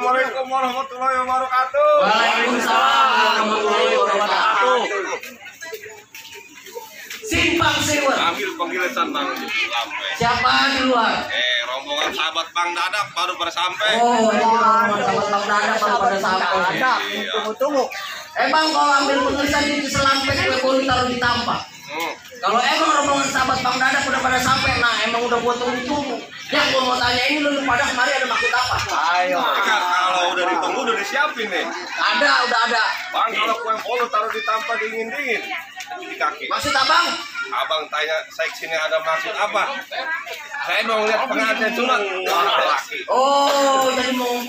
Assalamualaikum warahmatullahi wabarakatuh. Waalaikumsalam warahmatullahi wabarakatuh. Simpang siur. Ambil penggilesan Bang sampai. Siapa di luar? Rombongan sahabat Bang Dadak baru pada sampai. Oh, ini rombongan sahabat Bang Dadak baru pada sampai. Tunggu. Emang kalau ambil penggilesan itu selampek kue bolu taruh di tampak. Kalau emang rombongan sahabat Bang Dadak udah pada sampai, nah emang udah buat tunggu. Yang gua mau tanya ini lu pada kemarin ada maksud apa? Ayo. Kalau udah ditunggu udah disiapin nih. Ada, udah ada. Bang, kalau kue bolu taruh di tampak dingin-dingin di kaki. Maksud abang? Abang tanya saya kesini ada maksud apa? Saya mau lihat pengantin sunat laki. Oh, jadi mau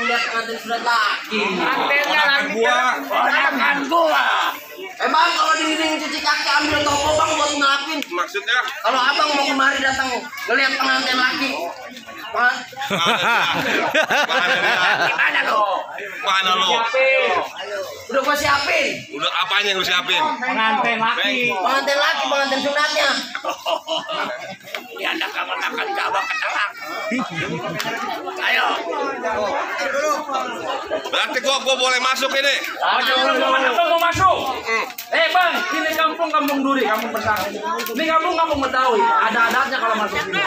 lihat pengantin sunat laki. Ponakan gua. Ponakan gua. Emang kalau diiring cuci kaki ambil toko bang buat ngapin. Maksudnya? Kalau abang mau kemari datang ngeliat pengantin laki. Mana lo? Mana lo? Udah gua siapin. Udah apanya yang lu siapin? Pengantin laki. Pengantin laki, pengantin sunatnya. Ya anak kamu makan cabang ketelak. Ayo. Berarti gua boleh masuk ini. Abang mau masuk. Bang, ini kampung Duri, kampung Persang. Ini kampung Betawi. Ada adatnya kalau masuk sini.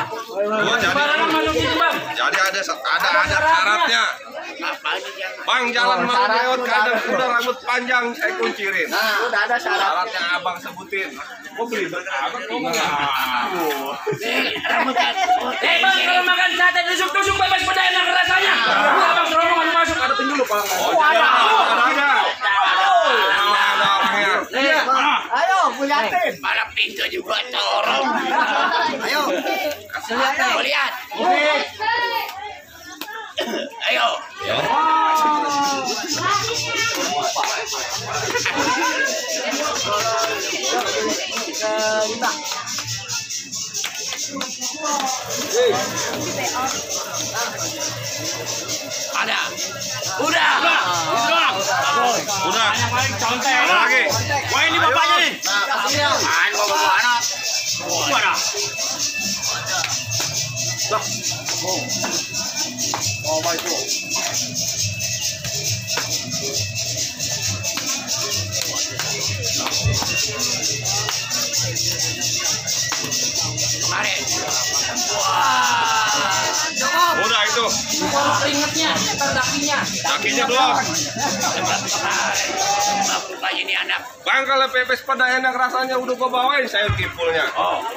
Barangan masuk sini bang. Jadi ada syaratnya. Bang jalan mau lewat kadang kuda rambut panjang saya kuncirin. Nah, udah ada Syaratnya abang sebutin. Gua beli abang kok Bang, kalau makan sate tusuk-tusuk bebas pada enak rasanya. Abang terowongan masuk, hadapin dulu kalau ada. Ada orangnya. Ayo, liatin. Malah pintu juga corong. Ayo, kasih lihat. Ayo. Ada. Udah. Yang paling contek. Lagi. Wah ini bapaknya nih. Main bawa anak. Mana? Apa itu? Kemarin. Wah. Udah itu. keringetnya, dakinya. Kakinya belum. Bapaknya ini anak. Bang kalau pepes pada enak rasanya udah gua bawain saya timpulnya.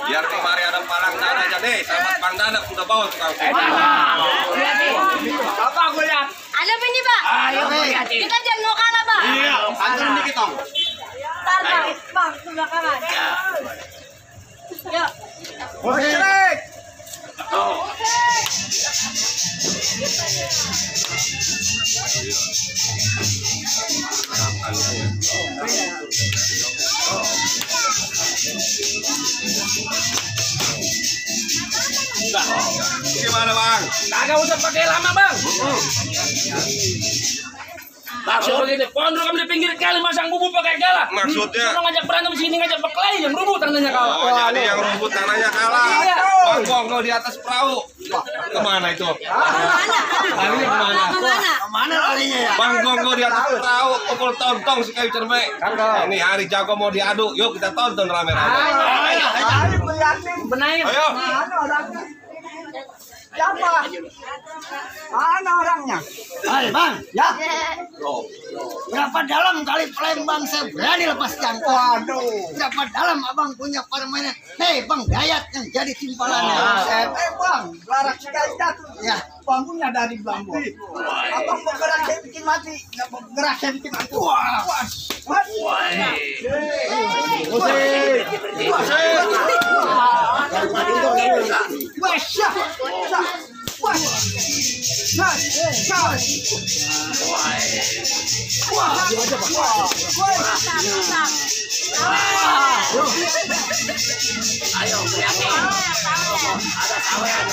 Biar kemari ada palang dana aja deh. Sahabat Bang Dadak udah bawa tukang. Apa aku lihat? Ada apa ini, Pak? Ayo lihatin. Kita jangan mau kalah, Pak. Iya, anterin dikit dong. Ntar, Bang, ke belakangan. Yuk. Gimana Bang? Kagak usah pakai lama bang. Maksud begitu, pondok kami di pinggir kali masang bubuk pakai galah. Maksudnya? Sono ngajak berantem sini ngajak berkelahi yang rebut tanahnya kalah. Oh, jadi yang rebut tanahnya kalah. Iya. Bang Gonggo di atas perahu. Kemana itu? Larinya kemana? Mana larinya ya? Bang Gonggo di atas perahu pukul tontong si kayu cerme. Ini hari jago mau diadu. Yuk kita tonton rame-rame. Ayo. Benahin. Ayo. Siapa? Mana orangnya? Hai bang, ya. Berapa dalam kali Palembang saya berani lepas jangkau? Waduh. Berapa dalam abang punya permainan? Hei bang Dayat yang jadi timpalannya. Bang, larak sekali jatuh. Ya, bambunya dari bambu. Abang bergerak saya bikin mati, nggak bergerak saya bikin mati. Wah, Ayo, lihatin. Ada sawean.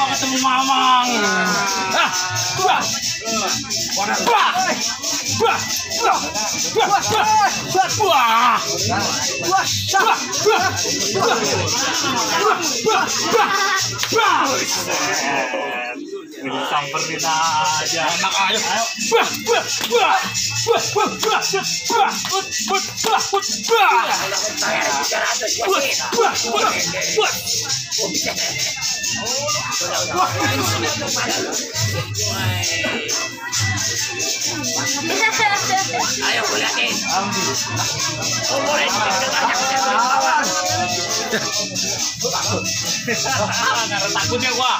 gua ketemu Mamang. Ah, wah. Wah. Wah. Wah. Samperin aja. Enak aja. Ayo kuliahin. Karena takutnya gua.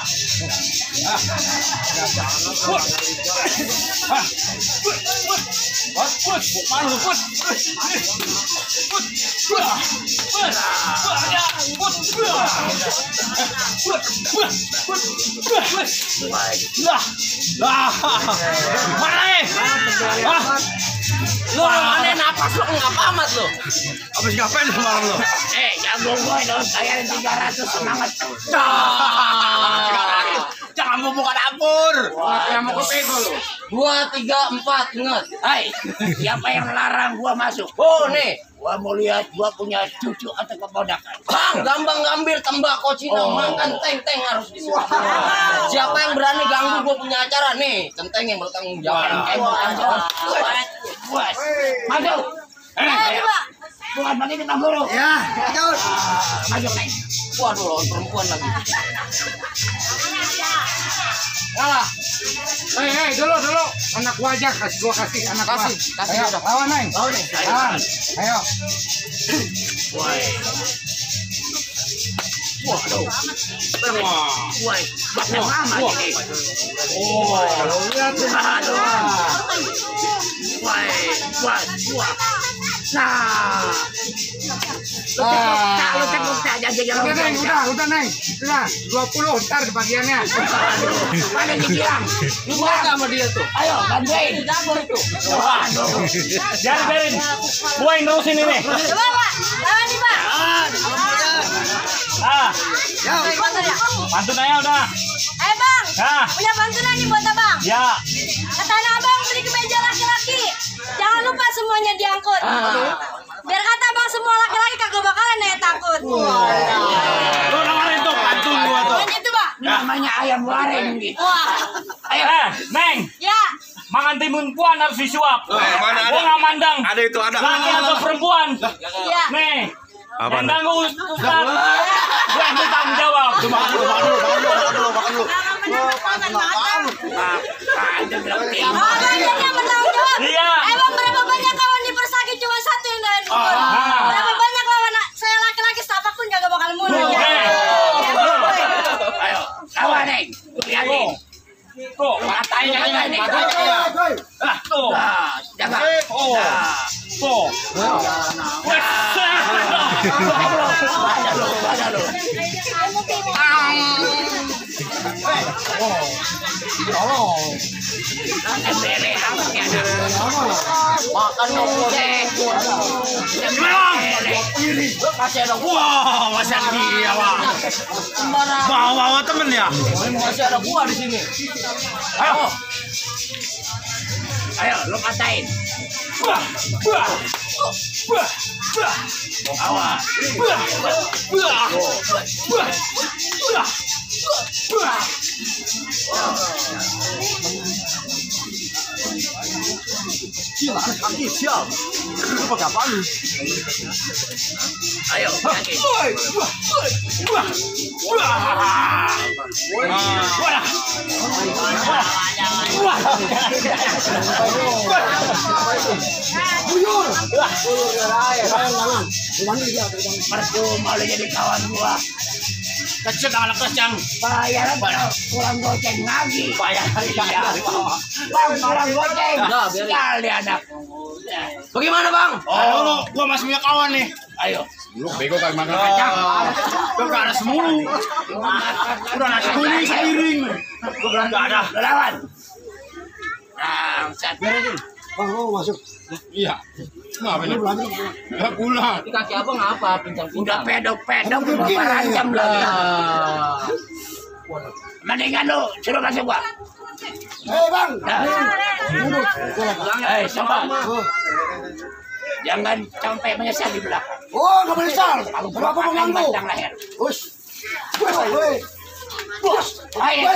Lu aneh napas lu ngapa amat lu? Habis ngapain lu malam lu? Jago gue dong, bayarin 300 semangat. Jangan mau buka dapur. Yang mau kepego lu. 2, 3, 4, ingat. Hai, siapa yang larang gua masuk? Oh nih, gua mau lihat gua punya cucu atau keponakan. Bang, gampang ngambil tembakau Cina, makan teng-teng harus disuruh. Siapa yang berani ganggu gua punya acara nih? Centeng yang bertanggung jawab. Puas. Masuk. Coba. Bukan bagi kita buruk. Ya, lanjut. Masuk nih. Waduh, lawan perempuan lagi. Kalah. Hei, dulu. Anak gua aja, gua kasih anak gua. Kasih udah. Lawan, Neng. Lawan nih. Ayo. Waduh. Woi, bakal lama ini. Lihat tuh. Aduh. Woi. Nah. Lu cekuk tak jadi kalau Udah, Neng. Udah, 20 ntar bagiannya. mana dibilang? Lu mau sama dia tuh? Ayo, bantuin. Jago itu. Waduh. Biarin. Gua yang terusin ini. Coba Pak, lawan nih Pak. Ah, Ya, Bantu ya. bantu aja udah. Bang, Ah. punya bantuan nih buat abang. Ya. Kata abang beli kemeja laki-laki. Jangan lupa semuanya diangkut. Biar kata abang semua laki-laki kagak bakalan takut. Lu dengerin tuh pantun gua tuh. Yang itu Pak. Namanya ayam goreng gitu. Wah, Ayo. Neng, ya. makan timun puan harus disuap. mana ada? Gua nggak mandang. Ada itu ada. Laki atau perempuan. Ya. Nih. Apa Yang nih? ganggu Ustaz. Gua yang bertanggung jawab. Makan dulu. Abang yang bertanggung jawab. Iya. Emang berapa banyak kawan di Persaki cuma satu yang dari dukun. Berapa banyak lawan saya laki-laki setapak pun kagak bakal mundur. Ayo. Lawan nih. Lihatin. Tuh, Katain aja nih. ah, tuh. Nah, jaga. Oh. Tuh. Wes. Ada lu. Embele amatnya ada. Makan ngomongin. Masih ada gua. Wah, masak dia, Bang. Bawa temen ya. Masih ada gua di sini. Ayo. Ayo, lu katain. Awas. Ayo, yakin. Percuma lu jadi kawan gua. Kecil anak kecang. Bayaran kurang goceng lagi. Bayaran Iya. Bang, kurang goceng. Udah, biarin. Sekali anak. Bagaimana, Bang? Ayo lu, gua masih punya kawan nih. Ayo. Lu bego kayak makan kacang. Gua enggak ada semulu. Udah nasi kuning sepiring. Gua bilang enggak ada. Lu lawan. Bangsat. Bang, mau masuk. Iya. Kenapa ini? Ya pulang. Kaki abang apa? Udah pedok-pedok, berapa jam lagi. Mendingan lu suruh masuk gua. Bang. Coba. Jangan sampai menyesal di belakang. Oh, nggak menyesal. Kenapa mengganggu? Batang leher. Bos. Bos. Ayo.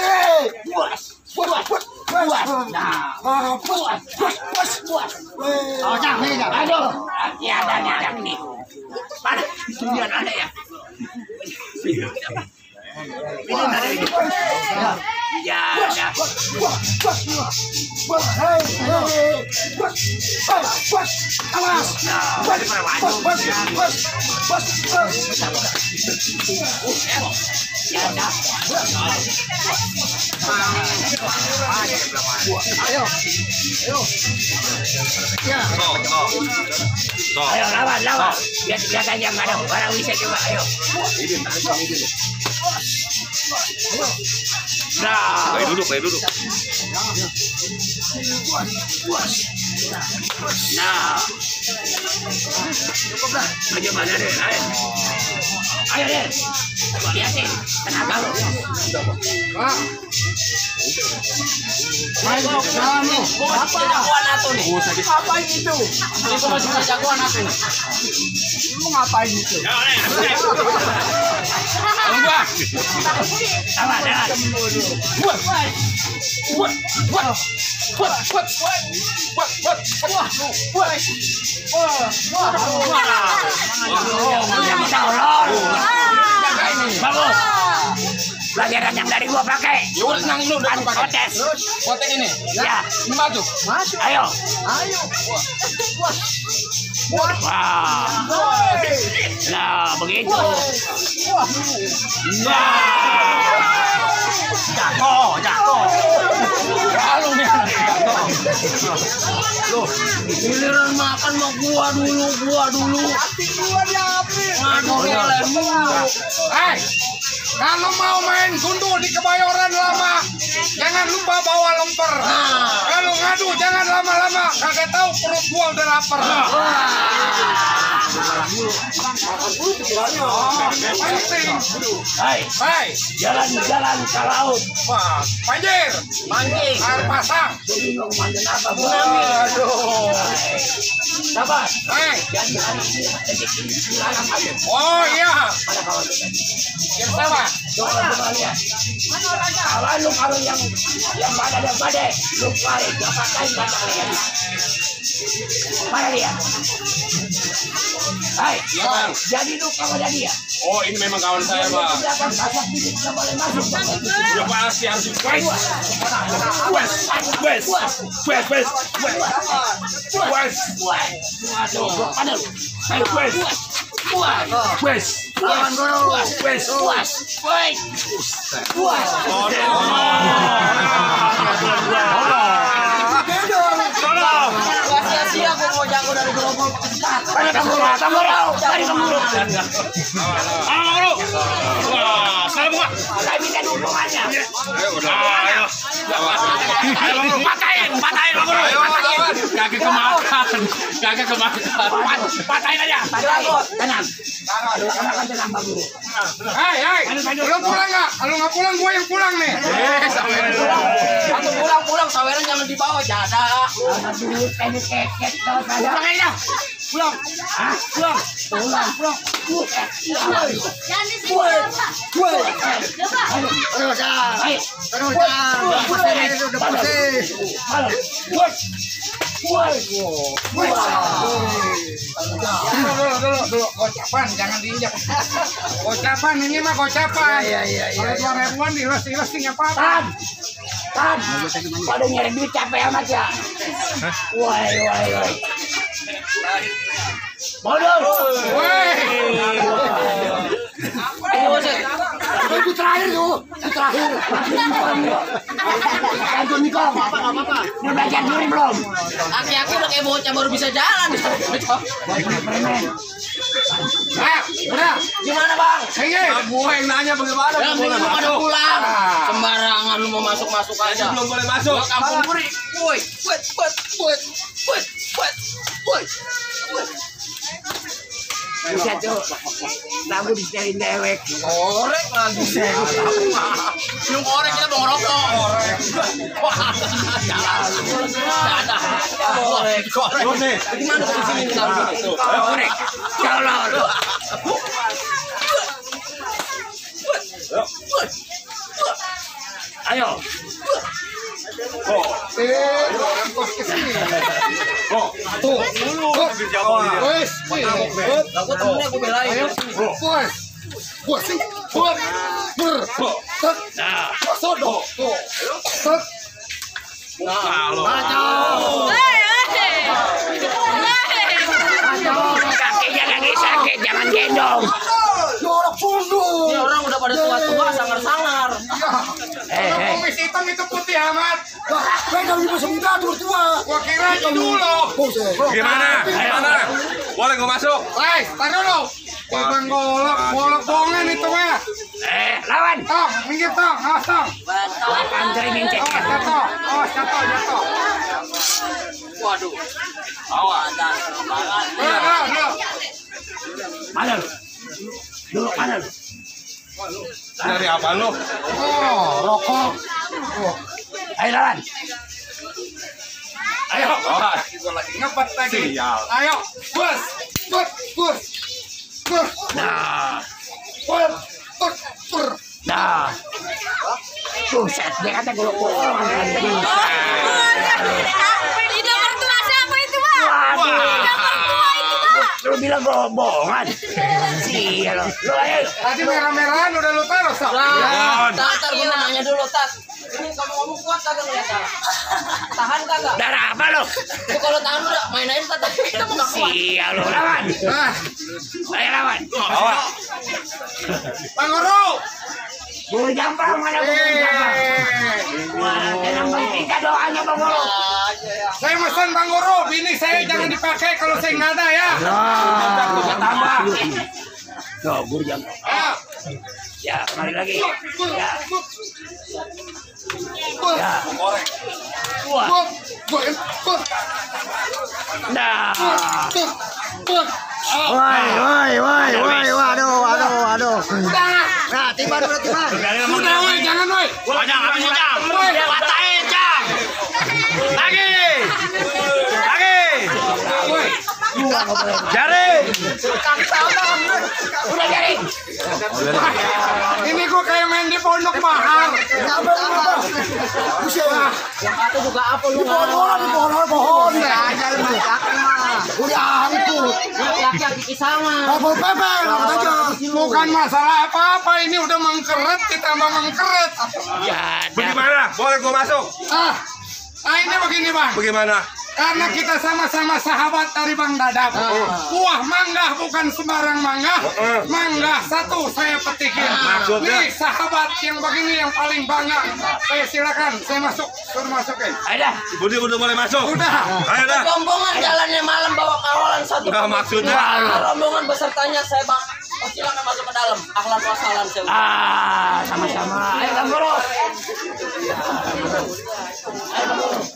Bos. Puas. Nah. Puas. Oh, jangan. Aduh. Ada nih. Pada sembilan ada ya. Ini ada ini. Ya. Ayo lawan. Biar kelihatan yang ada barang bisa coba. Ayo. Nah, Kayak duduk. nah, bagaimana deh? Ayo deh, coba lihatin tenaga lu. Jagoan atuh nih. Ngapain itu? Ini gua masih jagoan atuh nih. Lu ngapain itu? Sama dengan. Yang bisa ulur. Bagus. Pelajaran yang dari gua pakai. Yuk, nang lu udah pakai. Kotes. Kotek ini. Ya. Ini maju. Ayo. Wah. Nah, begitu. Jatuh. Lalu nih. Giliran makan mau gua dulu. Ngadu lemu. Kalau mau main gundu di Kebayoran Lama, jangan lupa bawa lemper. Kalau ngadu jangan lama-lama, kagak tahu perut gua udah lapar. Penting. Hai, jalan-jalan ke laut. Banjir, Mancing. air pasang. Bingung mandan apa gua. Aduh. Sabar. Hai. Jadi hari ini detik ini dilarang aja. Oh iya. Pada kawan kita. Yang sama. Coba lihat. Kalau yang badai, lu lari, gak pakai batang leher. Mana dia? Hai, Iya, Bang. jadi lu kawan dia. Oh, ini memang kawan saya, Bang. Silakan kasak bibit, gak boleh masuk. Udah pasti harus Waduh, padahal. Sia-sia gua mau jago dari gerobak. Patahin, Kagak kemakan. patahin aja. Tenang. Tenang, Bang Guru. Hai. Lu pulang nggak? Kalau nggak pulang, gua yang pulang nih. Aku pulang saweran jangan dibawa jadah. Aduh, ini keket. Pulang aja. Pulang. Pulang. Jangan di sini, Bapak. Coba. Dulu. Gocapan, jangan diinjak. Gocapan, ini mah gocapan. Kalau 2 ribuan diiles tinggal apa? Tan, pada nyari duit capek amat ya. Woi. Bodoh. Woi. Itu terakhir tuh. Kantor Nikom. Udah belajar duri belum? Aki-aki udah kayak bocah baru bisa jalan. Udah. Gimana, Bang? Gue yang nanya bagaimana? Ya, Belum boleh pada masuk. pulang. Sembarangan lu mau masuk aja. Belum boleh masuk. Gua kampung Puri. Woi, buat. Bisa tuh. Lagu di setelin dewek. Korek lagi. Yung korek kita mau ngerokok. Wah, ada. Korek. Gimana di sini kita? Korek. Color. Ayo. Aku temennya aku belain. Kakinya lagi sakit, jangan gendong. Ini orang udah pada tua-tua, sangar-sangar. Kumis hitam itu putih amat. Pegang di musim muda tua. Gua kira itu dulu. Gimana? Boleh gue masuk? Tar dulu. Bang golok bongan itu mah. Lawan. Tong, minggir tong, awas tong. Anterin cek. Jatuh. Waduh. Awas. Mana lu? Dulu mana lu? Dari apa lu? Oh, rokok. Ayo lawan. Ayo. Awas. Ngepat lagi. Sial. Ayo, bus. Nah. Bur. Nah. Buset, dia kata golok orang kan bisa. Lidah mertua siapa itu, Pak? Waduh. Lidah mertua itu, Pak. Lu bilang bohongan. Sial. Lu ayo. Tadi merah-merahan udah lu taruh, Sob. Tar gue nanya dulu, Tat. Ini kamu ngomong kuat kagak ngeliat? Tahan kagak? Darah apa lu? Lu kalau tahan udah main aja Tat. Kita mau nggak kuat. Sial lu lawan. Ayo lawan. Awas. Bang Guru. Bulu jampang mana bulu jampang? Wah, nambah 3 doanya Bang Guru. Saya pesan Bang Guru, bini saya jangan dipakai kalau saya nggak ada ya. Nah, tambah. Tuh, bulu jampang. Ayo. Ya, kembali lagi. Ya. Bur. Ya. Wah. Bur. Nah. Bur. Waduh. Nah, tiba dulu. Udah, woi, jangan woi. Jang. Patahin, Jang. Lagi. Woi. Jaring. Udah jaring. Ini gua kayak main di pondok mahal. Yang kata juga apa lu? Pohon. Udah angkut. Laki-laki kisama. Kabel pepeng, bukan masalah apa-apa, ini udah mengkeret ditambah mengkeret. Bagaimana? Boleh gue masuk? Ini begini Bang. Bagaimana? Karena kita sama-sama sahabat dari Bang Dadap. Buah mangga bukan sembarang mangga. Mangga satu saya petikin. Maksudnya? Nih sahabat yang begini yang paling bangga. Saya silakan, saya masuk. Suruh masukin. Ayo. Budi udah boleh masuk? Udah. Ayo dah. Rombongan jalannya malam bawa kawalan satu. Nah, maksudnya? Rombongan besertanya saya bang. Silakan masuk ke dalam. Ahlan wasalan saya. Sama-sama. Ayo Bang Guru. Ayo dulu.